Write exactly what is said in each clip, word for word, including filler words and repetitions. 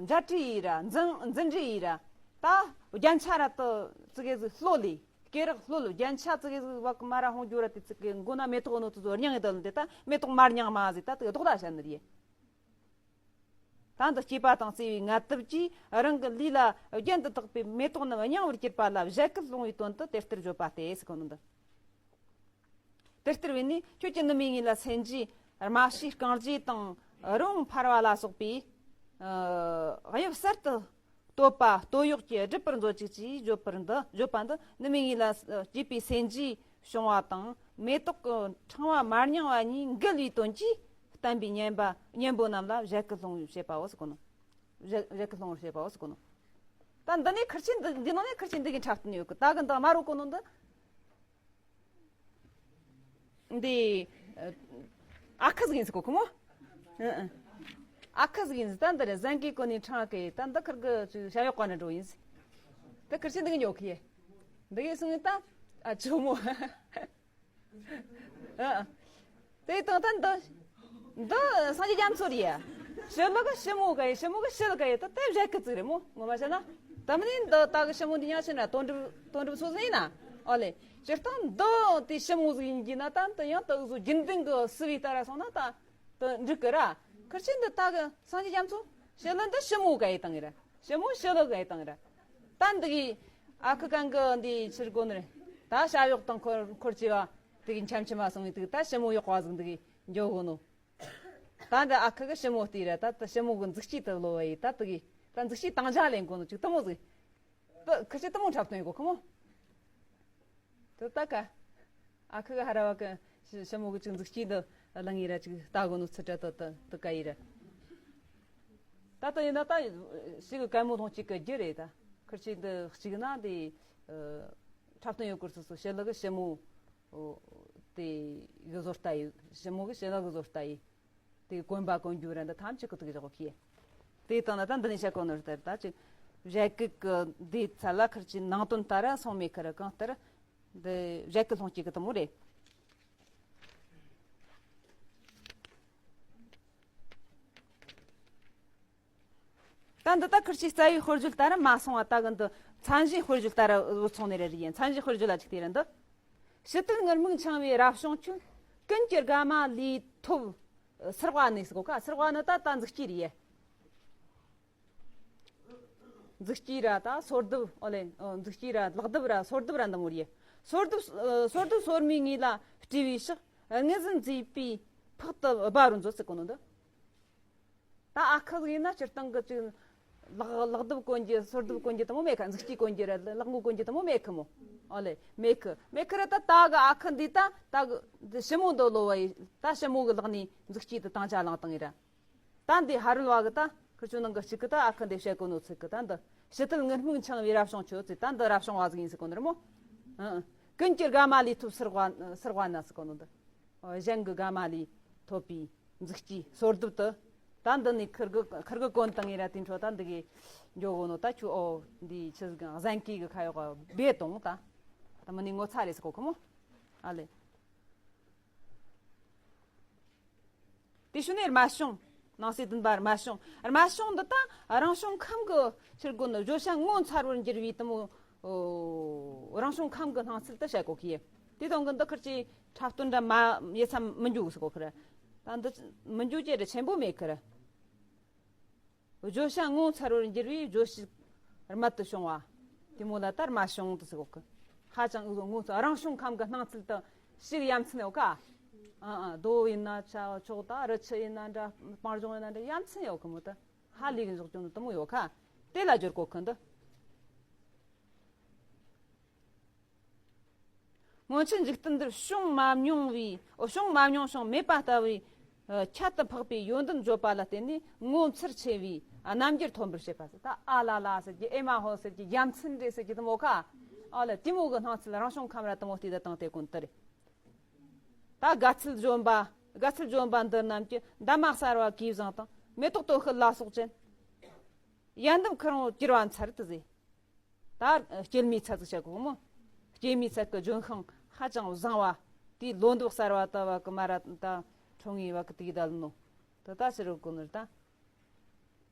འཇའ་སྤྲས་ཡིན་ར་འཛིན་འཛིན་འདྲེ་ཡིན་ར། ད་རྒྱན་ཆ་ར་ཏི་ཙི་གེ་ཟིག་ལྷོད་ལི། སྐེ་རགས་ལྷོད་ལི། རྒྱན་ཆ་ཙི་གེ་ཟིག་བ་གི་མ་ར་ཧོང་རྒྱུ་ར་ཏི་ཙི་གེ་མགོ་ན་མེ་ཏོག་ནོ་ཏི་ཟོ་རྙིང་ངེ་ཏི་ལ་འདི་ད་མེ་ཏོག་མ་རྙིང་མ་ཟིག་ད་ཏི་ལྡོག་ད་བྱ་ནི་རེད། ད་འདི་སྐྱེས་པ་དང་བརྩེ་བའི་ངལ་དུབ་ཀྱིས་རང་གི་ལུས་ལ་རྒྱན་དུ་བཏགས་པའི་མེ་ཏོག་རྣམས་རྙིང་བར་གྱུར་པ་ལ་བཞད་གད་སློང་བའི་དོན་དུ་དེ་ལྟར་བརྗོད་པ་སྟེ་ཟེར་གོ་ནོ་འདི། དེ་ལྟར་བས་ནི་ཁྱོད་ཀྱིས་ནུ་མའི་ངོས་ལ་སེན་གྱིས་རྨ་བྱའི་རྐང་རྗེས་དང་རི་བོང་འཕར་བ་ལ་སོགས་པའི་ཨ་དབྱིབས་གསར་དུ་བཏོད་པ་སྟོད་གཡོགས་ཀྱིས་སྒྲིབ་པར་མཛོད་ཅིག་ཅེས་བརྗོད་པར་འདི་བརྗོད་པ་འདི་ནུ་མའི་ངོས་ལ་སྐྱེས་པའི་སེན་གྱིས་བྱུང་བ་དང་མེ་ཏོག་གི་ཕྲེང་བ་མ་རྙིང་བ་གཉིས་འགལ་བའི་དོན་གྱིས་བསྟན་པའི་གཉེན་པ་གཉེན་པོ་རྣམས་ལ་བཞད་གད་སློང་བར་བྱེད་པའོ་ཟེར་གོ་ནོ། བཞད་བཞད་གད་སློང་བར་བྱེད་པའོ་ཟེར་གོ་ནོ། ད་འདི་ནས་ཁུར་ཆེན་འདི་འདི་ནང་ནས་ཁུར་ཆེན་འདི་གི་འཁྲབ་སྟོན་ཡོད་གི། ད་གི་འདི་དམར་བོ་གོ་ནོ་འདི། འདི་ཨ་ཁུ་ཟིག་ཡིན་ཟིག་གོ་ཁོ་མོ། ཨ་ཨ། ཨ་ཁུ་ཟིག་ཡིན་ཟིག། ད་འདི་རེད། ཟན་གི་གོ་ནི་ཕྲེང་བ་གི་ད་འདི་ཁུར་གི་ཅིག་ཞབས་གཡོག་ག་ནས་འགྲོ་ཡིན་ཟིག། ད་ཁུར་ཆེན་འདི་གི་ཉོ་གི་ཡེ། འདི་གི་སོང་ད་ཨ་ཇོ་མོ། ཨ་ཨ། དེ་དང་ད་འདི་འདི་སངས་རྒྱས་རྒྱ་མཚོ་རེད་ཡ། ཞི་ལུ་གི་ཞི་མོ་ག་ཡེ། ཞི་མོ་གི་ཞི་ལུ་ག་ཡེ། ད་དེ་བཞད་གད་ཟིག་རེད་མོ། ངོ་མ་བཤད་ན་ད་མི་ནི་འདི་ད་གི་ཞི་མོ་འདི་ཉག་ཆེ་ན་དོན་གྲུབ་དོན་གྲུབ་ཚོ་ཟིག་ཡིན་ན། ཨོ་ལེ། སྤྱིར་བཏང་འདི་དེ་ཞི་མོ་ཟིག་ཡིན་གྱི་ན་ད་འདི་ཡང་ད་འུ་ཚོ་རྒྱུན་ལྡན་གི་སྲིད་པའི་ལྟར་སོང་ན་ད་དེ་འགྲིག་གི་ར། ཁུར་ཆེན་འདི་ད་གི་སངས་རྒྱས་རྒྱ་མཚོ་ཞི་ལུ་འདི་ཞི་མོ་ག་ཡེ་བཏང་ངེ་ར། ཞི་མོ་ཞི་ལུ་ག་ཡེ་བཏང་ངེ་ར། ད་འདི་གི་ཨ་ཁུ་གང་གི་འདི་ཕྱིར་གོ་ནི་རེད། ད་ཞབས་གཡོག་དང་འཁོར་འཁོར་བྱེད་པ་དེ་གི་འཆམ་འཆམ་མ་སོང་བའི་དུས་ད་ཞི་མོ་གཡོག་པ་ཟིག་འདི་གི་འགྱོ་གོ་ནོ། ད་འདི་ཨ་ཁུ་གི་ཞི་མོ་བལྟས་ར། ད་ད་ཞི་མོ་གི་མཛུག་སྐྱིལ་དུ་ལོ་བ་ཡི་ད་དེ་གི་ད་མཛུག་སྐྱིལ་དང་ཇ་ལེན་གོ་ནོ་ཅིག་དེ་མོ་ཟིག། ད་ཁུར་ཆེན་དེ་མོ་འཁྲབ་སྟོན་ཡོད་གོ་ཁོ་མོ། དེ་ལྟ་ཀ་ཨ་ཁུ་གི་ཧ་ར་བ་གི་ཞི་ཞི་མོ་གི་ཅིག་མཛུག་སྐྱིལ་དུ་ལང་ཡི་ར། ཅིག་ལྟ་གོ་ནོ་ཚུལ་འདྲ་དེ་དེ་དེ་ཀ་ཡི་ར། ད་ལྟ་ཡིན་ན་ད་ཞི་གི་གད་མོ་ལྷུང་གཅིག་གི་རྒྱུ་རེད། ད་ཁུར་ཆེན་འདི་གཅིག་ན་འདི་འཁྲབ་སྟོན་ཡོད་གི་སོ་སོ་ཞི་ལུ་གི་ཞི་མོ་དེ་གི་བཟོ་ལྟ་ཡི། ཞི་མོ་གི་ཞི་ལུ་གི་བཟོ་ལྟ་ཡི། དེ་གོན་པ་གོན་རྒྱུ་ར་འདི་ཐམས་ཅད་ཀྱི་ཐུག་བཞག་གི། དེ་དང་ན་ད་འདི་ནས་བཤད་གོ་ནོ་ལྟར་ད་ཅིག་བཞད་གད་གི་འདི་ཚ་ལ་ཁུར་ཆེན་ནང་དོན་ལྟར་སོང་མེད་ཁར་གང་ལྟར་འདི་བཞད་གད་སློང་གཅིག་གི་དེ་མོ་རེད། ད་འདི་ད་ཁུར་ཆེན་རྩ་བའི་དཔེར་བརྗོད་ལྟར་མ་སོང་བ། ད་གི་འདི་མཚན་གཞིའི་དཔེར་བརྗོད་ལྟར་བུད་སོང་ནི་རེད་རེད་ཡིན། མཚན་གཞིའི་དཔེར་བརྗོད་ལ་ཅིག་དེ་རེད་འདི། ཕྱི་དལ་ངུར་སྨྲིག་འཆིང་བའི་རབ་བྱུང་ཁྱོད། ཀུན་གྱི་དགའ་མ་ལུས་ཐོབ་སེར་བ་ནི་ཟེར་གོ་ཀ་སེར་བ་ནི་ད་ད་མཛུག་སྐྱིལ་རེད་ཡེ། མཛུག་སྐྱིལ་ར་ད་སོར་གདུབ། ཨོ་ལེ། ཨོ། མཛུག་སྐྱིལ་ར་ལག་གདུབ་ར་སོར་གདུབ་ར་འདི་མོ་རེད། སོར་གདུབ་ཨ་སོར་གདུབ་སོར་མོའི་ངོས་ལ་སྤྲས་པའི་ཕྱག་དངོས་ཟིན་མཛེས་པའི་ཕག་ཏུ་སྦ་རུ་མཛོད་ཟེར་གོ་ནོ་འདི། ད་ཨ་ཁུ་ཡིན་ན་སྤྱིར་བཏང་གི་ཅིག་ལག་ལག་གདུབ་གོན་རྒྱུ་སོར་གདུབ་གོན་རྒྱུ་དེ་མོ་མེད་ཁ། མཛུག་སྐྱིལ་གོན་རྒྱུ་ར་ལག་མགོ་གོན་རྒྱུ་དེ་མོ་མེད་ཁི་མོ། ཨོ་ལེ། མེད་ཁི་མེད་ཁི་ར། ད་ད་གི་ཨ་ཁུ་འདི་ད་ད་གི་ཞི་མོ་འདི་ལོ་བ་ཡི་ད་ཞི་མོ་གི་ལག་ནས་མཛུག་སྐྱིལ་དུ་དང་ཇ་བླངས་བཏང་ཡི་ར། ད་འདི་ཧ་རུལ་བ་གི་ད་ཁུར་ཆེན་ནང་གི་གཅིག་གི་ད་ཨ་ཁུ་འདི་བཤད་གོ་ནོ་ཚིག་གི་ད་འདི་ཕྱི་དལ་ངུར་སྨྲིག་འཆིང་བའི་རབ་བྱུང་ཁྱོད་ཟེར། ད་འདི་རབ་བྱུང་བ་ཟིག་ཡིན་ཟེར་གོ་ནི་རེད་མོ། ཨང་། ཀུན་གྱི་དགའ་མ་ལུས་ཐོབ་སེར་བ་སེར་བ་ན་ཟེར་གོ་ནོ་འདི། གཞན་གྱི་དགའ་མ་ལུས་ཐོབ་པའི་མཛུག་སྐྱིལ་སོར་གདུབ་ཏུ། ད་འདི་ནི་ཁུར་གི་ཁུར་གི་གོན་བཏང་ཡི་ར། དེ་འཕྲོ་ད་འདི་གི་འགྱོ་གོ་ནོ་ད་ཁྱོད། ཨོ་འདི་ཆི་ཟིག་གཟན་གི་གི་ཁ་གཡོག་སྦས་བཏང་ད། ད་མི་ནི་ངོ་ཚ་རེད་ཟེར་གོ་ཁོ་མོ། ཨ་ལེ། དེ་ཤུལ་ནས་རྨད་བྱུང་། ནང་གསེས་བདུན་པ་རྨད་བྱུང་། རྨད་བྱུང་འདི་ད་རང་བྱུང་ཁམས་ཀྱི་ཕྱིར་རྒོལ་ནི་བརྗོད་བྱ་ངོ་མཚར་བར་འགྱུར་བའི་དེ་མོ། ཨོ། རང་བྱུང་ཁམས་ཀྱི་སྣང་ཚུལ་དུ་བཤད་གོ་གི་ཡེ། དེ་དང་གི་འདི་ཁུར་ཆེན་འཁྲབ་སྟོན་འདྲ་མ་ཡེ་ས་མི་འཇུག་ཟེར་གོ་ཁི་ར། ད་འདི་མི་འཇུག་ཅེས་ར་ཆེན་པོ་མེད་ཁི་ར། བརྗོད་བྱ་ངོ་མཚར་བར་འགྱུར་བའི་བརྗོད་བྱ་རྨད་དུ་བྱུང་བ། དེ་མོ་ལ་ད་རྨད་བྱུང་དུ་ཟེར་གོ་གི། ཧ་ཅང་ངོ་མཚར། རང་བྱུང་ཁམས་ཀྱི་སྣང་ཚུལ་དུ་ཞིག་ཡ་མཚན་ཡོད་ཀ་ཨ་ཨ། རྡོ་ཡིན་ན་ཆ་ཆོག་ད་རི་ཆུ་ཡིན་ན་འདྲ་སྤང་ལྗོངས་ཡིན་ན་འདྲ་ཡ་མཚན་ཡོད་གི་མོ། ད་ཧ་ལས་གི་འཇོག་ཅུང་དུ་དེ་མོ་ཡོད་ཀ་དེ་ལ་སྦྱོར་གོ་གི་འདི། སྔོན་ཆད་འཇིག་རྟེན་འདིར་བྱུང་མ་མྱོང་བའི། ཨོ། བྱུང་མ་མྱོང་ཞིང་མེད་པ་ལྟ་བུའི་ཨ་ཁྱད་དུ་འཕགས་པའི་ཡོན་ཏན་བརྗོད་པ་ལ་བརྟེན་ནས་ངོ་མཚར་ཆེ་བའི་རྣམ་འགྱུར་ཐོན་པར་བྱེད་པ་ཟེར། ད་ཨ་ལ་ལ་ཟེར་གྱི། ཨེ་མ་ཧོ་ཟེར་གྱི། ཡ་མཚན་རེད་ཟེར་གྱི་དེ་མོ་ཀ་ཨ་ལ་དེ་མོ་གི་སྣང་ཚུལ་རང་བྱུང་ཁམས་ར་དེ་མོ་བལྟས་ད་དང་དེ་ཀུན་དེ་རེད། ད་དགའ་ཚལ་ལྗོན་པ། དགའ་ཚལ་ལྗོན་པ་འདི་རྣམས་ཀྱི་འདབ་མ་གསར་བ་གོས་བཟང་དང་མེ་ཏོག་སྟོད་ཤུལ་ལ་སོགས་ཅན། ཡལ་འདབ་ཁུ་རིང་གྱུར་པ་མཚར་དུ་ཟེར། ད་སྐྱེད་མོས་ཚལ་ཟིག་བྱ་གོ་མོ། སྐྱེད་མོས་ཚལ་གི་ལྗོན་ཤིང་ཧ་ཅང་བཟང་བ། དེའི་ལོ་འདབ་གསར་བ་ད་བ་གི་མ་ར་ད་ཁྲོ་ངེ་བ་གི་དེ་གི་ད་ལ་ནོ། ད་ད་ཕྱི་རུ་གོ་ནོར་ད།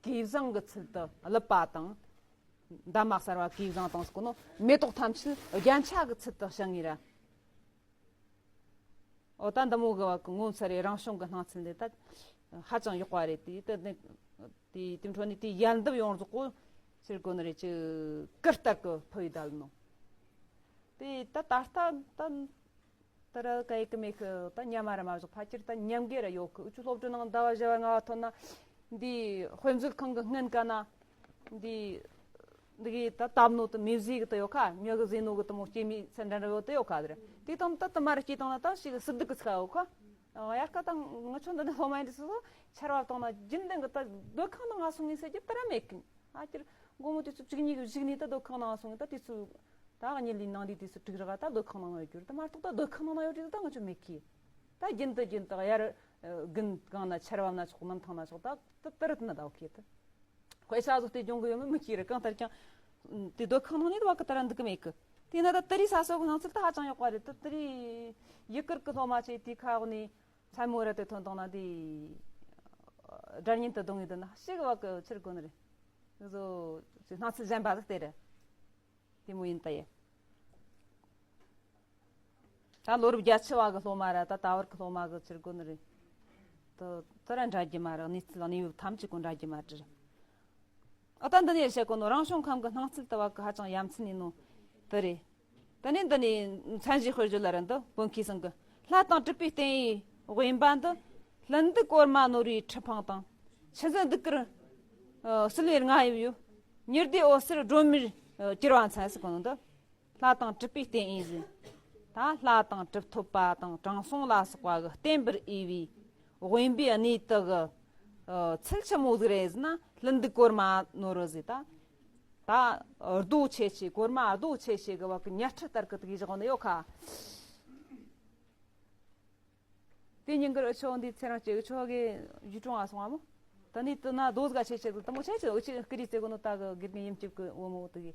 གོས་བཟང་གི་ཚུལ་དུ་ཀླུ་པ་དང་། འདབ་མ་གསར་བ་གོས་བཟང་དང་ཟེར་གོ་ནོ་མེ་ཏོག་ཐམས་ཅད་རྒྱན་ཆ་གི་ཚུལ་དུ་བྱུང་ངེ་ར། འོ་ད་འདི་མོ་གི་བ་གི་ངོ་མཚར་རེ་རང་བྱུང་གི་སྣང་ཚུལ་འདི་ད་ཧ་ཅང་ཡག་པ་རེད། དེ་ད་ནི་དེ་དེ་འཕྲོ་ནས་དེ་ཡལ་འདབ་ཡོངས་རྫོགས་གོ་ཕྱིར་གོ་ནི་རེད། ཅི་གུར་ལྟར་གི་ཕུ་ཡི་བསྡད་ནོ། དེ་ད་ད་ལྟ་ད་ད་ར་ག་ཡི་གི་མེ་ཁི་ད་ཉམ་མ་ར་མ་བཞག་ཕ་ཁྱེར་ད་ཉམ་གེ་ར་ཡོད་གི། ཨུ་ཆུ་སློབ་གྲྭ་ནང་ཟླ་བ་བཞི་བ་ལྔ་བ་ཐོན་ན་འདི་དཔེ་མཛོད་ཁང་གི་སྔན་ཀ་ན་འདི་འདི་གི་ད་བཏབ་ནོ་ད་མིའུ་ཟི་གི་ད་ཡོད་ཁ། མྱི་གི་ཟེ་ནོ་གི་ད་མོ་སྐྱེ་མི་ཚན་འདྲ་འདྲ་ཡོད་ད་ཡོད་ཁ། དེ་དང་ད་ད་མ་ར་སྐྱེ་དང་ན་ད་ཞིག་སི་དི་གི་ཚ་ཡོད་ཁ། ཡར་ཀ་ད་ང་ཆོ་འདི་ནས་སློབ་མ་ཡིན་དུས་སུ་ཆར་བབ་དང་ན་རྒྱུན་ལྡན་གི་ད་སྡོད་ཁང་ནང་ང་སོང་ངེ་ཟེར་གྱི་ད་ར་མེད་གི། ཨ་ཅིར་དགོང་མོ་དུས་ཚོད་བཅུ་གཉིས་གི་བཞུགས་ནས་ད་སྡོད་ཁང་ནང་སོང་ངེ་ད་དུས་ཚོད་ད་གཉིད་ལས་ནང་དུས་དུས་ཚོད་དྲུག་རེ་ག་ད་སྡོད་ཁང་ནང་ཡོད་རྒྱུ་རེད། ད་མ་གཏོགས་ད་སྡོད་ཁང་ནང་ན་ཡོད་རྒྱུ་ད་ང་ཆོ་མེད་གི། ད་རྒྱུན་དུ་རྒྱུན་དུ་ཡར་དགུན་གང་ན་ཆར་བབ་ན་ཆོག་གནམ་ཐང་ན་ཆོག་ད་ད་དུ་རུ་ན་ད་ཨོ་ཁེ་ད། དཔེ་ཆ་བཟོ་སྟེ་སྦྱོང་གི་ཡོད་མེད་མི་ཤེས་རེད། གང་ལྟར་ཀྱང་དེ་སྡོད་ཁང་ནང་ནས་བ་གི་ད་ར་འདུག་གི་མེད་གི། དེ་ན་ད་ད་རེས་ས་སོ་གི་སྣང་ཚུལ་ད་ཧ་ཅང་ཡག་པ་རེད། ད་ད་རེས་ཡུ་གུར་གི་སློབ་མ་ཆེ་དེ་ཁ་འོག་ནས་མཚན་མོ་ར་དེ་ཐོན་དང་ན་དེ་སྒྲ་སྙན་དུ་གདོང་ངེ་དུ་ན་ཞིག་བ་གི་ཕྱིར་གོ་ནི་རེད། བཟོ་སྣང་ཚུལ་གཞན་པ་ཟིག་དེ་རེད། དེ་མོ་ཡིན་ད་ཡེ། ད་ལོ་རབས་བརྒྱད་ཅུ་བ་གི་སློབ་མ་ར་ད་ད་བར་གི་སློབ་མ་གི་ཕྱིར་གོ་ནི་རེད། ད་ད་ར་འདྲ་རྒྱུ་མ་རེད། གནས་ཚུལ་གནས་བབ་ཐམས་ཅད་ཀུན་འདྲ་རྒྱུ་མ་རེད། ཨ་ད་འདི་ནས་བཤད་གོ་ནོ་རང་བྱུང་ཁམས་ཀྱི་སྣང་ཚུལ་ལྟ་བ་གི་ཧ་ཅང་ཡ་མཚན་ཡིན་ནོ་དེ་རེད། ད་ནི་འདི་ནས་མཚན་གཞི་དཔེར་བརྗོད་ལ་ར་འདི་བོན་ཁུ་སང་གི། ལྷ་དང་གྲུབ་པའི་རྟེན་ཡི་དབེན་པ་འདི། ལྷུན་སྡུག་གོར་མ་ནོར་བུའི་ཁྲི་འཕང་དང་། ཆུ་འཛིན་གདུགས་དཀར་ཨ་བསིལ་བའི་རྔ་ཡབ་ཡོད། ཉི་ཟླའི་འོད་ཟེར་སྒྲོན་མེར་ཨ་གྱུར་པ་མཚན་ཟེར་གོ་ནོ་འདི། ལྷ་དང་གྲུབ་པའི་རྟེན་ཨེ་ཟིན། ད་ལྷ་དང་གྲུབ་ཐོབ་པ་དང་དྲང་སྲོང་ལ་སོགས་པ་གི་བརྟེན་པར་འོས་པའི་དབེན་པའི་གནས་དག་གི་ཨ་ཚུལ་ཆི་མོ་ཟིག་རེད་ཟེར་ན། ལྷུན་སྡུག་གོར་མ་ནོར་བུ་ཟེར། ད་ད་རྡོ་ཆེ་ཆེ་གོར་མ་རྡོ་ཆེ་ཆེ་གི་བ་གི་ཉ་ཁྲི་ལྟར་གི་དེ་གི་བཞག་ནི་ཡོད་ཁ། དེ་ཉིན་གི་ཨུ་ཆོ་འདི་ཚེ་རིང་སྐྱིད་ཨུ་ཆོ་གི་ཡུལ་གྲོང་ང་སོང་བ་མོ། ད་ནི་དེ་ན་རྡོ་ཟིག་ཆེ་ཆེ་གི་དེ་མོ་ཆེ་ཆེ་ཨུ་ཆི་ཀི་རི་ཙེ་གོ་ནོ་ད་གི་དགེ་རྒན་ཡིན་སྐྱིད་གི་བུ་མོ་དེ་གི།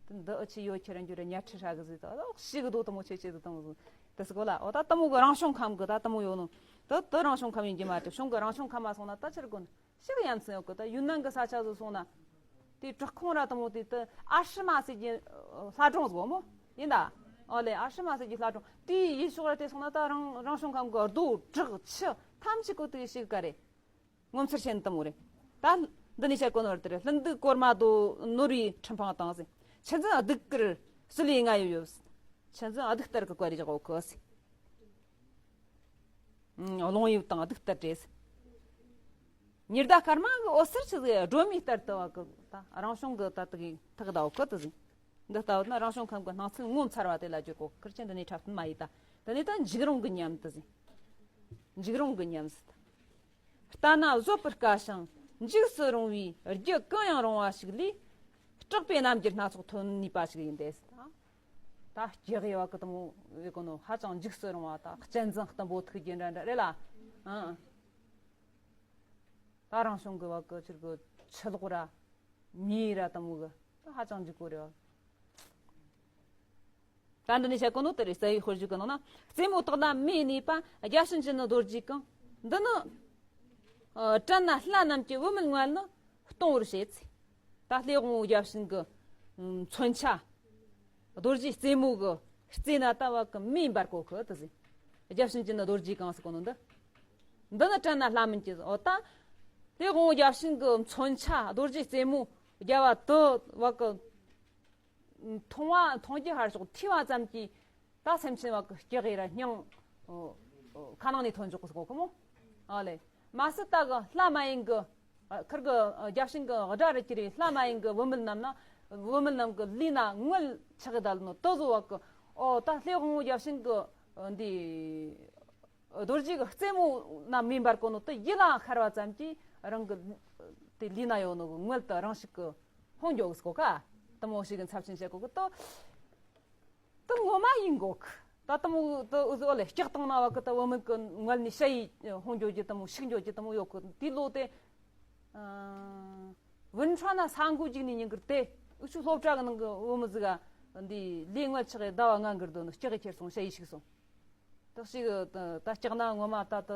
དེ་འདི་ཨུ་ཆི་ཡོད་ཁྱེར་ར་འགྱུར་ར་ཉ་ཁྲི་ཧྲ་གི་ཟིག་ད་ཨོ་ཤི་གི་རྡོ་དེ་མོ་ཆེ་ཆེ་ཟིག་དེ་མོ་ཟིག་དེ་སི་གོ་ལ་ཨོ་ད་དེ་མོ་གི་རང་བྱུང་ཁམས་གི་ད་དེ་མོ་ཡོད་ནོ། དེ་དེ་རང་བྱུང་ཁམས་ཡིན་གྱི་མ་རེད། བྱུང་གི་རང་བྱུང་ཁམས་མ་སོང་ན་ད་ཆི་རེད་གོ་ནི། ཤི་གི་ཡ་མཚན་ཡོད་གི། ད་ཡུན་ནན་གི་ས་ཆ་ཟིག་སོང་ན། དེ་བྲག་ཁུང་ར་དེ་མོ་དེ་དེ་ཨ་ཧྲི་མ་ཟེར་གྱི་ལྷ་གྲོང་ཟིག་མོ། ཡིན་ད། ཨོ་ལེ་ཨ་ཧྲི་མ་ཟེར་གྱི་ལྷ་གྲོང་དེའི་ཡུལ་ཕྱོགས་ར་དེ་སོང་ན་ད་རང་རང་བྱུང་ཁམས་གི་རྡོ་བྲག་ཆུ་ཐམས་ཅད་གོ་དེ་ཤི་གི་ག་རེད། ངོ་མཚར་ཆེན་དེ་མོ་རེད། ད་འདི་ནས་བཤད་གོ་ནོ་རེད། དེ་རེད། ལྷུན་སྡུག་གོར་མ་རྡོ་ནོར་བུའི་ཁྲི་འཕང་དང་ཟེར། ཆུ་འཛིན་གདུགས་དཀར་བསིལ་བའི་རྔ་ཡབ་ཡོད། ཆུ་འཛིན་གདུགས་ལྟར་གི་བཀའ་རེ་བཞག་གོ་གི་ཟེར། ཨང་། རླུང་ཡབ་དང་གདུགས་ལྟར་བྲལ། ཉི་ཟླ་སྐར་མ་གི་འོད་ཟེར་ཆི་ཟིག་སྒྲོན་མེ་ལྟར་དུ་བ་གི་ད་རང་བྱུང་གི་ད་དག་ཐག་ད་བ་གི་དུ་ཟིན། འདི་ལྟ་བུ་ན་རང་བྱུང་ཁམས་ཀྱི་སྣང་ཚུལ་ངོ་མཚར་བ་དེ་ལ་བརྗོད་གོ་ཁིར་ཆེན་འདི་ནས་འཁྲབ་སྟོན་མ་ཡིན་ད། འདི་ནས་ད་འཇིགས་རུང་གི་ཉམས་དུ་ཟིན། འཇིགས་རུང་གི་ཉམས་ཟིན། ལྟ་ན་བཟོད་པར་དཀའ་ཞིང་འཇིགས་སུ་རུང་བའི་རྒྱུ་གང་ཡང་རུང་བ་ཞིག་ལས། སྐྲག་པའི་རྣམ་འགྱུར་སྣ་ཚོགས་ཐོན་ནུས་པ་ཞིག་ཡིན་ཏེ་ཟིན། ད་སྐྱེ་དགོས་བ་གི་དུ་མོ་ཡོད་གོ་ནོ་ཧ་ཅང་འཇིགས་སུ་རུང་བ་ད་གཅན་གཟན་གཏུམ་པོ་ཐུག་རྒྱུ་འདྲ་འདྲ་རེད་ལ། ཨང་། ད་རང་བྱུང་གི་བ་གི་ཆིར་གི་ཆུ་ལོག་ར་མེ་ར་དུ་མོ་གི་ད་ཧ་ཅང་འཇིགས་གོ་རེད་བ། ད་འདི་ནས་བཤད་གོ་ནོ་དེ་རེད། རྩ་བའི་དཔེར་བརྗོད་ཀྱི་ནང་ན། རྩེ་མོ་དག་ལ་མེ་གནས་པ་བརྒྱ་བྱིན་ཅན་ནི་རྡོ་རྗེ་གང་། འདི་ནི་ཨ་དྲན་ན་ལྷ་རྣམས་ཀྱི་བུད་མེད་མངལ་ནི་སྟོང་བར་བྱེད་ཚེ། ད་ལྷའི་དབང་བོ་བརྒྱ་བྱིན་གྱི་མཚོན་ཆ་རྡོ་རྗེ་རྩེ་མོ་གི་རྩེ་ན་ལྟ་བ་གི་མེ་འབར་གོ་གི་དེ་ཟིན། བརྒྱ་བྱིན་ཅན་ནི་རྡོ་རྗེ་གང་ཟེར་གོ་ནོ་འདི། འདི་ནི་དྲན་ན་ལྷ་མིན་གྱི་འོ་ད། ལྷའི་དབང་བོ་བརྒྱ་བྱིན་གྱི་མཚོན་ཆ་རྡོ་རྗེ་རྩེ་མོ་བརྒྱ་བ་དུ་བ་གི་མཐོང་བ་མཐོང་རྒྱུ་ཧར་ཞོག་ཐོས་པ་ཙམ་གྱིས་ད་སེམས་ཅན་བ་གི་སྐྱེ་དགོས་ར་སྙིང་ཁ་ནང་ནས་ཐོན་འཇོག་གི་གོ་གི་མོ། ཨ་ལེ། མ་སྲིད་ད་གི་ལྷ་མ་ཡིན་གི་ཁིར་གི་བརྒྱ་བྱིན་གི་དགྲ་རུ་གྱུར་རེ་ལྷ་མ་ཡིན་གི་བུད་མེད་རྣམས་ན་བུད་མེད་རྣམས་གི་ལུས་ན་མངལ་ཆགས་གི་ད་ལ་ནོ་དོ་བཟོ་བ་གི་ཨོ་ད་ལྷའི་དབང་བོ་བརྒྱ་བྱིན་གི་འདི། རྡོ་རྗེ་གི་རྩེ་མོ་ན་མེ་འབར་གོ་ནོ་དེ་ཡིད་ལ་ཤར་བ་ཙམ་གྱིས་རང་གི་དེ་ལུས་ན་ཡོད་ནོ་གི་མངལ་དུ་རང་ཤུགས་ཀྱིས་ལྷུང་འགྱོ་གི་གོ་ཀ། དེ་མོ་ཞིག་གི་ཚབས་ཆེན་བྱེད་གོ་གི་དོ། དེ་ངོ་མ་ཡིན་གོ་གི། ད་དེ་མོ་དེ་འུ་ཟོ་ལ་སྐྲག་བཏང་ན་བ་གི་ད་བུད་མེད་གི་མངལ་ནས་ཤ་ཡི་ལྷུང་འགྱོ་རྒྱུ་དེ་མོ་ཤི་འགྱོ་རྒྱུ་དེ་མོ་ཡོད་གི། དེ་ལོ་དེ། ཨ། ཝུན་ཁྲོན་ན་ས་འགུལ་ཅིག་ནས་ཉིན་དཀར་དེ་འུ་ཆོ་སློབ་གྲྭ་གི་ནང་གི་བུད་མེད་ཟིག་ག་འདི་ལས་མངལ་ཆགས་ཡི་ཟླ་བ་ལྔ་འགུལ་དོ་ནི་སྐྲག་གི་ཁྱེར་སོང་ཤ་ཡི་ཤི་སོང་། དག་ཞིག་ད་སྐྲག་ན་ངོ་མ་ད་ད་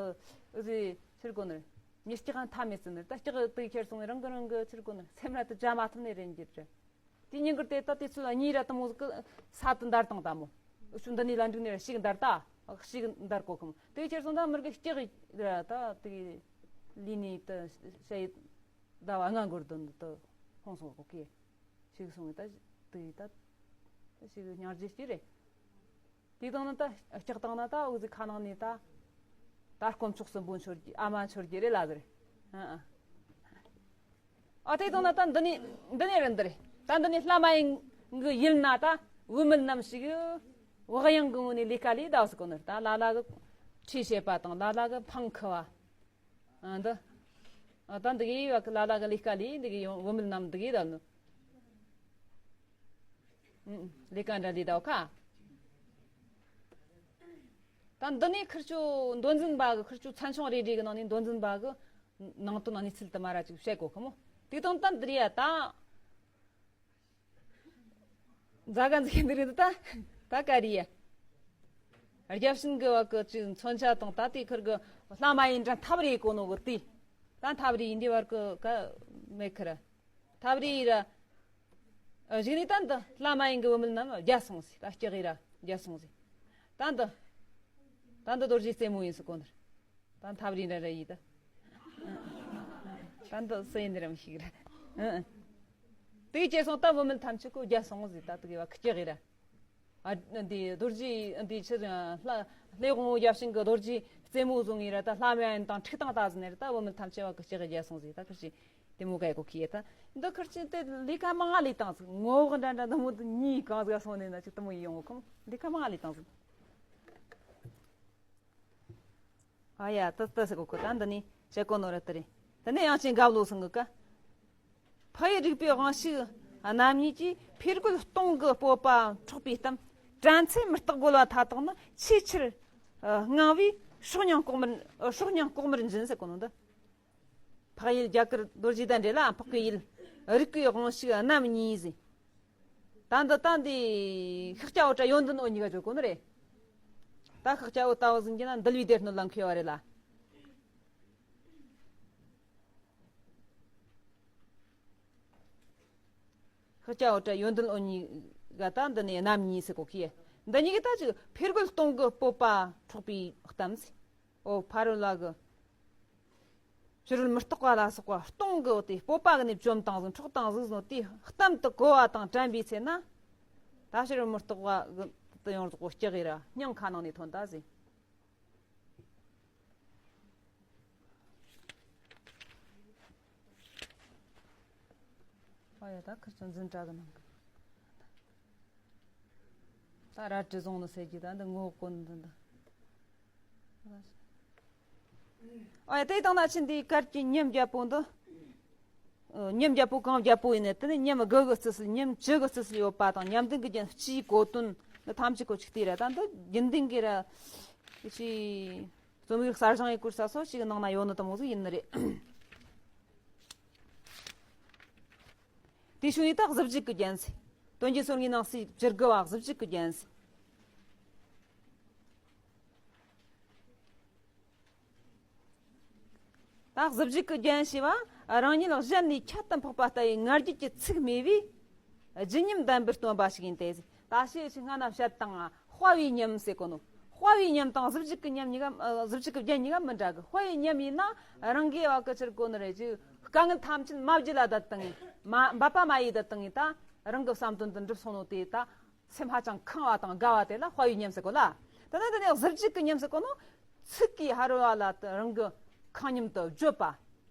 ཨུ་ཟི་ཕྱིར་གོ་ནི་ མྱི་སྐྱག་ཡང་མཐའ་མེད་ཟིན་ནི། ད་སྐྱག་དུ་ཁྱེར་སོང་རང་གི་རང་གི་ཕྱིར་གོ་ནི་སེམས་ར་དུ་བྱ་མ་ཐུབ་ནི་རེད་འགྱུར་རེད། དེ་ཉིན་གི་དེ་ད་དེ་ཚོ་གཉིས་ར་དུ་མོ་ཟིག་གི་ས་དུ་འདར་དང་ད་མོ། ཨུ་ཆུ་འདི་ནས་ལ་འགྲིག་ནས་ར་ཞིག་འདར་ད། ཞིག་འདར་གོ་ཁམ་དེ་ཁྱེར་སོང་ད་མི་གི་སྐྱག་ར་ད་དེ་ལི་ནི་དུ་ཤ་ཡི་ཟླ་བ་ལྔ་འགོར་དོན་དུ་ཧོང་སོང་གོ་ཀི། ཞིག་སོང་ད་དེ་ད་ཞིག་སྙིང་རྗེ་སྐྱིད་རེད། དེ་དང་ནི་ད་སྐྱག་དང་ན་ད་འུ་ཟིག་ཁ་ནང་ནས་ད་ད་དཀོན་མཆོག་གསུམ་པོ་མཆོད་རྒྱུ་ཨ་མ་མཆོད་རྒྱུ་རེད་ལ་ཟེར། ཨ་ཨ། ཨ་དེ་དང་ན་ད་འདི་ནས་འདི་ནས་རེད་འདི་རེད། ད་འདི་ནས་བླ་མ་ཡིན་གི་ཡིན་ན་ད་བུད་མེད་རྣམས་ཞིག་བག་ཡངས་གི་ངོས་ནས་ལས་ཀ་ལས་ད་ཟེར་གོ་ནི་རེད། ད་ལ་ལ་གི་ཁྲིད་བྱེད་པ་དང་ལ་ལ་གི་འཕང་ཁུ་བ། ཨ་འདི། ཨ་ད་འདི་གི་ཡོད་ལ་ལ་གི་ལས་ཀ་ལས་འདི་གི་ཡོང་བུད་མེད་རྣམས་འདི་གི་ད་ནི། ཨུ་ལས་ཀ་འདྲ་ལས་ད་ཁ། ད་འདི་ནས་ཁིར་ཆོ་མདོ་འཛིན་པ་གི་ཁིར་ཆོ་ཚན་ཆུང་རེ་རེ་གི་ནང་ནས་མདོ་འཛིན་པ་གི་ནང་དོན་གནས་ཚུལ་དུ་མ་ར་ཅིག་བཤད་གོ་ཁི་མོ། དེ་དང་ད་འདི་རེད་ཡ་ད། མཛའ་ག་འཛིན་འདི་རེད་ད། ད་ག་རེད་ཡ། རྒྱབ་ཤིན་གི་བ་གི་ཅིག་མཚོན་ཆ་དང་ད་དེ་ཁིར་གི་བླ་མ་ཡིན་འདྲ་ཐབ་རེ་གོ་ནོ་གི་དེ། ད་ཐབ་རེ་ཡིན་འདི་བར་གི་ག་མེད་ཁིར། ཐབ་རེ་ཡིན་ར། གཞུག་ནས་ད་འདི་བླ་མ་ཡིན་གི་བུད་མེད་རྣམས་རྒྱལ་སོང་ཟིག་ད་སྐྱག་ཡིན་ར་རྒྱལ་སོང་ཟིག་ད་འདི། ད་འདི་རྡོ་རྗེ་རྩེ་མོ་ཡིན་ཟིག་གོ་ནི་རེད། ད་ཐབ་རེ་འདྲ་ར་ཡིན་ད། ད་འདི་སུ་ཡིན་འདི་ར་མི་ཤེས་གི་ར། དེ་བྱས་སོང་ད་བུད་མེད་ཐམས་ཅད་ཀོ་རྒྱལ་སོང་ཟིག་ད་དེ་གི་བ་སྐྱག་ཡིན་ར། ཨ་འདི་རྡོ་རྗེ་འདི་ཆི་ལྷ་ལྷའི་དབང་པོ་བརྒྱ་བྱིན་གི་རྡོ་རྗེ་རྩེ་མོ་བཟུང་ངེ་ར་ད་ལྷ་མི་ཡན་དང་ཁྲིག་དང་ད་ཟིན་ནེ་ར་ད་བུད་མེད་ཐམས་ཅད་བ་གི་སྐྱག་རྒྱལ་སོང་ཟིག་ད་ཁིར་ཅི་དེ་མོ་ག་ཡི་གོ་ཁི་ཡེ་ད་འདི་ཁིར་ཅི་དེ་ལས་ཀ་མང་ང་ལས་བཏང་ཟིག་ངོ་བོ་འདྲ་འདྲ་འདི་མོ་འདི་གཉིས་གང་ཟིག་སོང་ནས་ན་ཅིག་དེ་མོ་ཡི་ཡོང་གོ་ཁོམ་ལས་ཀ་མང་ང་ལས་བཏང་ཟིག་ཨ་ཡ་ཏི་ཏི་ཟེར་གོ་ཁོ་ད་འདི་ནི་བྱེད་གོ་ནོ་རེད་དི་རེད། དེ་ནས་དབྱངས་ཅན་དགའ་བློ་སང་གི་ཀ། ཕ་ཡུལ་རིག་པའི་དབང་ཕྱུག་རྣམ་གཉིས་ཀྱིས་ཕས་རྒོལ་སྟོང་གི་སྤོབས་པ་འཕྲོག་པའི་གཏམ། དྲན་ཚེ་མུ་སྟེགས་རྒོལ་བ་མཐའ་དག་ནི་ཆེས་ཆེར་ཨ་དངངས་པས་སྲོག་སྙིང་ལྐོག་མར་སྲོག་སྙིང་ལྐོག་མར་འབྱིན་ཟེར་གོ་ནོ་འདི། འཕགས་ཡུལ་རྒྱ་གར་རྡོ་རྗེ་གདན་རེད་ལ་འཕགས་པའི་ཡུལ་རིག་པའི་དབང་ཕྱུག་རྣམ་གཉིས་ཟེར། ད་འདི་ད་འདི་ཤཱཀྱ་འུ་ཏྲ་ཡོན་ཏན་འོ་གཉིས་ཀ་བརྗོད་གོ་ནི་རེད། ད་ཤཱཀྱ་འུ་ཏྲ་བ་ཟིན་གྱི་ན་འདུལ་བའི་སྡེ་སྣོད་ལ་མཁས་པ་རེད་ལ། ཤཱཀྱ་འུ་ཏྲ་ཡོན་ཏན་འོ་གཉིས་ཀ་ད་འདི་ནས་རྣམ་གཉིས་ཟེར་གོ་ཁི། འདི་གཉིས་ཀ་ད་ཅིག་ཕས་རྒོལ་སྟོང་གི་སྤོབས་པ་འཕྲོག་པའི་གཏམ་ཟེར། འོ་ཕ་རོལ་ལ་གི་ཕྱི་རོལ་མུ་སྟེགས་པ་ལ་སོགས་པ་སྟོང་གི་དེ་སྤོབས་པ་གི་ནས་བཅོམ་བཏང་ཟིག་འཕྲོག་བཏང་ཟིག་ཟེར་ནོ་དེ་གཏམ་དུ་གོ་བ་དང་དྲན་པའི་ཚེ་ན། ད་ཕྱི་རོལ་མུ་སྟེགས་པ་གི་དེ་ཡོངས་རྫོགས་པོ་སྐྱག་ཡིན་ར་སྙིང་ཁ་ནང་ནས་ཐོན་ད་ཟེར། ཨ་ཡ་ད་ཁིར་ཆོ་འཛིན་གྲྭ་གི་ནང་གི་ད་རལ་གྲི་བཟུང་ནི་ཟེར་གྱི་ད་འདི་ངོ་བོ་གོ་ནི་འདི་འདི། ཨ་ཡ་དེ་དང་ན་ཕྱིན་འདི་གར་གྱི་ཉམས་རྒྱལ་པོ་འདི། ཨ་ཉམས་རྒྱལ་པོ་གང་རྒྱལ་པོ་ཡིན་ནི་དེ་ནི་ཉམས་དགུ་གི་རྩི་སྲོལ་ཉམས་བཅུ་གི་རྩི་སྲོལ་ཡོད་པ་དང་ཉམས་ལྡན་གྱི་རྒྱན་སྤྱིའི་གོ་དོན་ནི་ཐམས་ཅད་གོ་ཆིག་དེ་ར་ད་འདི་རྒྱུན་ལྡན་གྱི་ར། ཅི། རྩོམ་ཡིག་གསར་བཞེངས་ཡི་སྐོར་ས་སོ་ཞིག་ནང་ན་ཡོད་ནི་དེ་མོ་ཟིག་ཡིན་ནི་རེད། དེ་བྱུང་ཡི་ད་གཟི་བརྗིད་ཀྱི་རྒྱན་ཟེར། དོན་གྱི་སོ་ལྔའི་ནང་གསེས་བཅུ་དགུ་བ་གཟི་བརྗིད་ཀྱི་རྒྱན་ཟེར། ད་གཟི་བརྗིད་ཀྱི་རྒྱན་ཞེས་པ་རང་ཉིད་གཞན་ལས་ཁྱད་དུ་འཕགས་པ་ལྟ་བུའི་ང་རྒྱལ་གྱི་ཚིག་སྨྲས་པས་བརྗིད་ཉམས་ལྡན་པར་སྟོན་པ་ཞིག་ཡིན་ཏེ། ད་ཞེས་ཞིག་སྔ་ན་བཤད་དང་དཔའ་བའི་ཉམས་ཟེར་གོ་ནོ། དཔའ་བའི་ཉམས་དང་གཟི་བརྗིད་ཀྱི་ཉམས་གཉིས་ཀ་ཨ་གཟི་བརྗིད་ཀྱི་རྒྱན་གཉིས་ཀ་མི་འདྲ་གི། དཔའ་བའི་ཉམས་ཡིན་ན་རང་གི་བ་ཀི་ཆིར་གོ་ནི་རེད་ཅིག་དཀའ་ངལ་ཐམས་ཅད་མ་བརྒྱུད་ལ་བསྡད་བཏང་ངེ་མ་འབད་པ་མ་ཡིས་བསྡད་བཏང་ངེ་ད་རང་གི་བསམ་དོན་དུ་འགྲུབ་སོང་ནོ་དེ་ད། སེམས་ཧ་ཅང་ཁེངས་པ་དང་དགའ་བ་དེ་ལ་དཔའ་བའི་ཉམས་ཟེར་གོ་ལ། དེ་ནས་དེ་ནས་གཟི་བརྗིད་ཀྱི་ཉམས་ཟེར་གོ་ནོ། ཚིག་གིས་ཕ་རོལ་བ་ལ་རང་གི་ཁེངས་སྙོམས་དུ་བརྗོད་པ།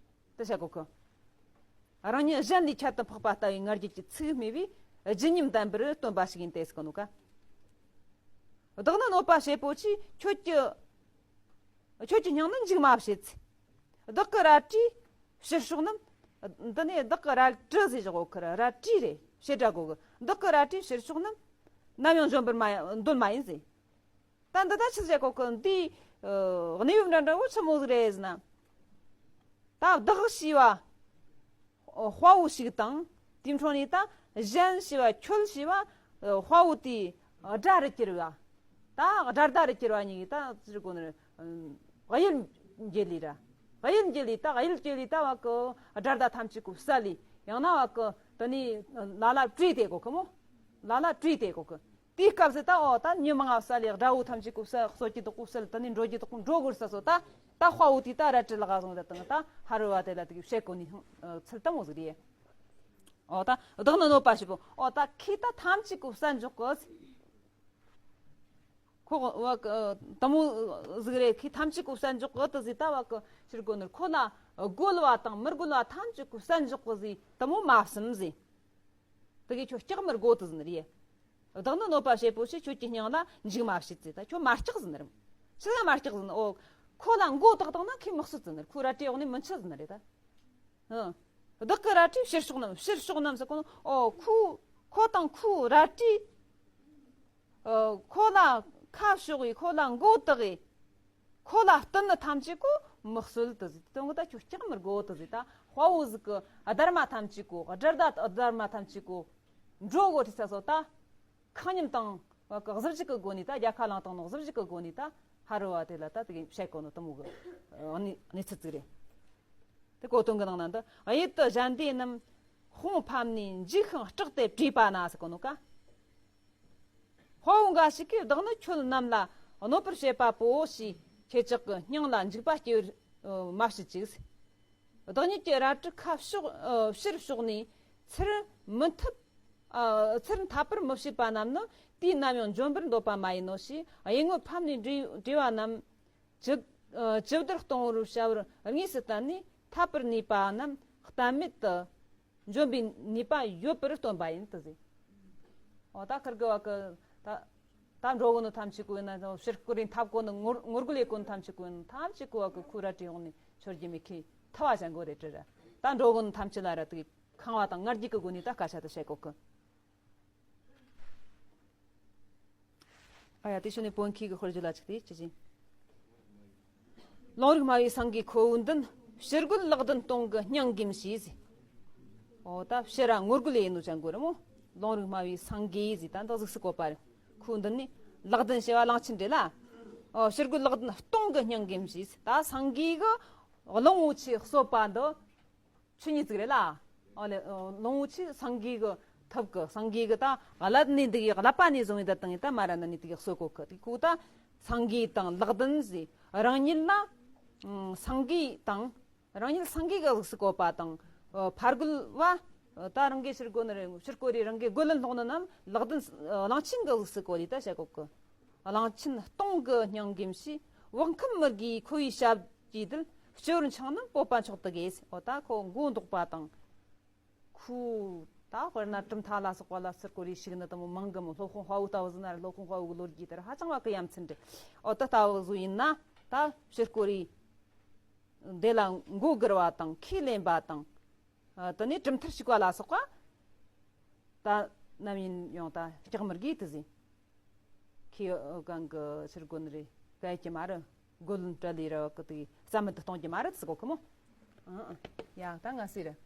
དེ་བྱ་གོ་གི། རང་ཉིད་གཞན་ལས་ཁྱད་དུ་འཕགས་པ་ལྟ་བུའི་ང་རྒྱལ་གྱི་ཚིག་སྨྲས་པས་བརྗིད་ཉམས་ལྡན་པར་སྟོན་པ་ཞིག་ཡིན་ཏེ་ཟེར་གོ་ནོ་ཀ། བདག་ནི་གནོད་པ་བྱེད་པོ་ཆེ། ཁྱོད་ཀྱི། ཁྱོད་ཀྱི་སྙིང་ནི་འཇིགས་མ་བྱེད། བདག་གི་རལ་གྲིའི་ཕྱིར་ཤོག་རྣམས། འདི་ནས་བདག་གི་རལ་གྲི་ཟེར་བཞག་གོ་ཁར་རལ་གྲི་རེད་བྱེད་འདྲ་གོ་གི། བདག་གི་རལ་གྲིའི་ཕྱིར་ཤོག་རྣམས། ནམ་ཡང་འཇོམས་པར་མ་འདོད་མ་ཡིན་ཟེར། ད་འདི་ད་ཆི་ཟེར་གོ་གི་འདི། ཨ་གནས་བབ་འདྲ་འདྲ་བོ་ཆི་མོ་ཟིག་རེད་ཟེར་ན། ད་བདག་ཞེས་པ། དཔའ་བོ་ཞིག་དང་། དེའི་འཕྲོ་ནས་ད་གཞན་ཞེས་པ་ཁྱོད་ཞེས་པ། དཔའ་བོ་དེའི་དགྲ་རུ་གྱུར་བ། ད་དགྲ་ཟླ་རུ་གྱུར་བ་གཉིས་ཀྱིས་ད་ཟེར་གོ་ནི་རེད། གཡུལ་འགྱེད་ལས་ར། གཡུལ་འགྱེད་ལས་ད་གཡུལ་འགྱེད་ལས་ད་བ་གི་དགྲ་ཟླ་ཐམས་ཅད་གོ་བསད་ལས། ཡང་ན་བ་གི་དེ་ནས་ལ་ལ་བྲོས་ཏེ་གོ་གི་མོ། ལ་ལ་བྲོས་ཏེ་གོ་གི། དེའི་སྐབས་སུ་ད་ཨོ་ད་མྱི་མང་ང་བསད་ལས། དགྲ་བོ་ཐམས་ཅད་གོ་བསད། གསོད་ཀྱི་དོག་པོ་བསད། དེ་ནས་འགྲོ་རྒྱུ་དོག་པོ་འགྲོ་དགོས་ས་སོ། ད་ད་དཔའ་བོ་དེ་ད་རལ་གྲི་ལག་བཟུང་ད་དང་ད་ཧ་རུ་བ་དེ་ལ་དེ་གི་བཤད་གོ་ནི་ཚུལ་དམ་བོ་ཟིག་རེད། ཨོ་ད་བདག་ནི་གནོད་པ་བྱེད་པོ། ཨོ་ད་ཁྱེད་ད་ཐམས་ཅད་གོ་བསད་འཇོག་གི། ཁོ་བ་གི་དུ་མོ་ཟིག་རེད། ཁྱེད་ཐམས་ཅད་གོ་བསད་འཇོག་གི་དུ་ཟིག་ད་བ་གི་ཕྱིར་གོ་ནི། ཁོ་ལ་རྒོལ་བ་དང་མི་རྒོལ་བ་ཐམས་ཅད་གོ་བསད་འཇོག་གི་ཟིག་དུ་མོ་མ་བསམ་ཟིག། དེ་གི་ཁྱོད་སྐྲག་མི་དགོས་དུ་ཟིན་རེད། བདག་ནི་གནོད་པ་བྱེད་པོ་ཞེས། ཁྱོད་ཀྱི་སྙིང་ལ་འཇིགས་མ་བྱེད་ཟེར། ད་ཁྱོད་མ་སྐྲག་ཟིན་རེད། ཆི་ལ་མ་སྐྲག་ཟིན། ཨོ་ཁོ་ལ་མགོ་བཏགས་བཏང་ན་ཁོས་མི་གསོད་ཟིན་རེད། ཁོ་རལ་གྲི་འོག་ནས་མི་འཆི་ཟིན་རེད་ད། ཨ། བདག་གི་རལ་གྲིས་ཕྱིར་ཕྱོགས་རྣམས། ཕྱིར་ཕྱོགས་རྣམས་ཟེར་གོ་ནོ། ཨོ་ཁོ་ཁོ་དང་ཁོའི་རལ་གྲིས། ཨ། ཁོ་ལ་ཁ་ཕྱོགས་ཡི། ཁོ་ལ་མགོ་བཏགས་ཡི། ཁོ་ལ་བསྟུན་ནི་ཐམས་ཅད་གོ་མི་གསོད་དུ་ཟིག། དོན་གོ་ད་ཁྱོད་སྐྲག་མི་དགོས་དུ་ཟིག། ད་དཔའ་བོ་ཟིག་གི་སྡར་མ་ཐམས་ཅད་གོ། དགྲ་ཟླ་སྡར་མ་ཐམས་ཅད་གོ་འགྲོ་གོ་ཁྲིད་ས་སོ། ད་ཁང་ཉམས་དང་གཟི་བརྗིད་གི་སྒོ་ནས། ད་རྒྱལ་ཁ་བླངས་བཏང་ནོ་གཟི་བརྗིད་གི་སྒོ་ནས། ད་ཧ་རུ་བ་དེ་ལ་ད་དེ་གི་བཤད་གོ་ནོ་དུ་མོ་གི་གནས་ཚུལ་ཟིག་རེད། དེ་གོ་དོན་གི་ནང་ན་འདི། གཡུལ་དུ་གཞན་སྡེ་རྣམས་དཔུང་ཕམ་ནས་འཇིགས་ཤིང་སྐྲག་སྟེ་བྲོས་པ་ན་ཟེར་གོ་ནོ་ཀ། དཔའ་བོ་འགའ་ཞིག་གིས་བདག་ནི་ཁྱོད་རྣམས་ལ་གནོད་པར་བྱེད་པ་པོ་ཞེས་ཁྱེད་ཅག་གི་སྙིང་ལ་འཇིགས་པ་སྐྱེ་བར་མ་བྱེད་ཅིག། བདག་ཉིད་ཀྱི་རལ་གྲི་ཁ་ཕྱོགས་ཕྱིར་ཕྱོགས་ནས་ཚུར་མི་འཐབ། ཚུར་འཐབ་པར་མི་བྱེད་པ་རྣམས་ནི་དུས་ནམ་ཡང་འཇོམས་པར་འདོད་པ་མ་ཡིན་ནོ་ཞེས། གཡུལ་ངོར་ཕམ་ནས་བྲོས་བྲོས་པ་རྣམས་ཇི་ཇི་ལྟར་གཏོང་བར་བྱ་བར་དངོས་སུ་བསྟན་ནས། འཐབ་པར་ནུས་པ་རྣམས་གཏན་མེད་དུ་འཇོམས་པའི་ནུས་པ་ཡོད་པར་སྟོན་པ་ཡིན་དུ་ཟེར། འོ་ད་ཁིར་གི་བ་གི་ད་ད་འགྲོ་གོ་ནི་ཐམས་ཅད་གོ་ཡིན་ན། ཕྱིར་སྐོར་རིང་འཐབ་གོ་ནི་ངོ་ངོ་རྒོལ་ཡེ་གོ་ནི་ཐམས་ཅད་གོ་ཡིན་ན། ཐམས་ཅད་གོ་བ་གི་ཁོ་རལ་གྲི་འོག་ནས་ཆོར་རྒྱུ་མེད་ཁི་ཐ་བ་ཅན་གོ་རེད་དྲི་ར། ད་འགྲོ་གོ་ནི་ཐམས་ཅད་ལ་ར་དུ་ཁང་བ་དང་ངར་རྒྱུ་གི་སྒོ་ནས་ད་སྐད་ཆ་དུ་བཤད་གོ་གི། ཨ་ཡ། དེ་ཕྱོགས་ནས་བོན་ཁྱི་གི་དཔེར་བརྗོད་ལ་ཆིག་དེ་ཅི་བཞིན། ལུང་རིགས་སྨྲ་བའི་སེང་གེའི་ཁུ་བོ་འདི། ཕྱིར་རྒོལ་ལག་ལྡན་སྟོང་གི་སྙིང་གིས་ཞེས། འོ་ད་ཕྱིར་ར་ངོ་རྒོལ་ཡེ་ནོ་ཅན་གོ་རེད་མོ། ལུང་རིགས་སྨྲ་བའི་སེང་གེ་ཟེར་ད་འདི་གཟུགས་སུ་བཀོད་པ་རེད། ཁུ་བོ་འདི་ནི་ལག་ལྡན་བྱེ་བ་གླང་ཆེན་རེད་ལ། འོ་ཕྱིར་རྒོལ་ལག་ལྡན་སྟོང་གི་སྙིང་གིས་ཞེས། ད་སེང་གེ་གི་གླང་བོ་ཆེ་གསོད་པ་འདི། ཆོས་ཉིད་ཅིག་རེད་ལ། ཨོ་ལེ། ཨོ་ལོངས་ཆེ་སངས་རྒྱས་ཀྱི་ཐུབ་ཀྱི། སངས་རྒྱས་ཀྱི་ད་ཀླད་ནས་འདི་ཡི་ཀླད་པ་ནས་བཟུང་བའི་ད་དང་ཡི་ད་མ་ར་ན་ནི་དེ་ཡི་གསོད་གོ་ཁི་དེ་ཁོ་ད་སངས་རྒྱས་དང་ལག་ལྡན་ཟེར། རང་ཉིད་ལ་ཨ་སངས་རྒྱས་དང་རང་ཉིད་སངས་རྒྱས་ཀྱི་གཟུགས་སུ་བཀོད་པ་དང་། ཨ་ཕ་རྒོད་བ་ད་རང་གི་ཕྱིར་རྒོལ་ནི་རེད། ཕྱིར་རྒོལ་རེ་རང་གི་རྒོལ་ལན་སློང་ནི་རྣམས་ལག་ལྡན་ཨ་གླང་ཆེན་གྱི་གཟུགས་སུ་བཀོད་ལེ་ད་བྱ་གོ་ཁི། གླང་ཆེན་སྟོང་གི་སྙིང་གིས་ཞེས། བག་འཁུམས་མི་དགེའི་ཁོ་བོའི་ཞབས་ཀྱིས་དུལ། སྤྱི་བོར་འཆང་རྣམས་སྤོབས་པ་མཆོག་ཏུ་དགེ། འོ་ད་ཁོ་མགོ་འདོགས་པ་དང་། ཁོ་ད་དཔེར་ན་གྲུབ་མཐའ་ལ་སོགས་པ་ལ་ཕྱིར་རྒོལ་རེ་ཞུགས་ནི་དང་མོ་མང་གི་མོ། སློབ་དཔོན་དཔའ་བོ་ལྟ་བུ་ཟིན་ན་རེད། སློབ་དཔོན་དཔའ་བོ་གི་ལོ་རྒྱུས་དེར་ཧ་ཅང་བ་གི་ཡ་མཚན་རེད། འོ་ད་ལྟ་བུ་བཟོ་ཡིན་ན་ད་ཕྱིར་རྒོལ་རེ་དེ་ལ་མགོ་སྒུར་བ་དང་ཁས་ལེན་པ་དང་། ཨ་དེ་ནས་གྲུབ་མཐར་ཞུགས་པ་ལ་སོགས་པ། ད་ནམ་ཡིན་ཡང་ད་སྐྲག་མི་དགོས་དུ་ཟིན། ཁྱེད་གང་གི་ཕྱིར་རྒོལ་རེ་གལ་གྱི་མ་རེད། རྒོལ་བྲལ་ལས་ར་བ་གི་དེ་རྩ་མེད་དུ་གཏོང་གྱི་མ་རེད་ཟེར་གོ་ཁི་མོ། ཨ་ཨ་ཡ་ད་ང་སི་རེད།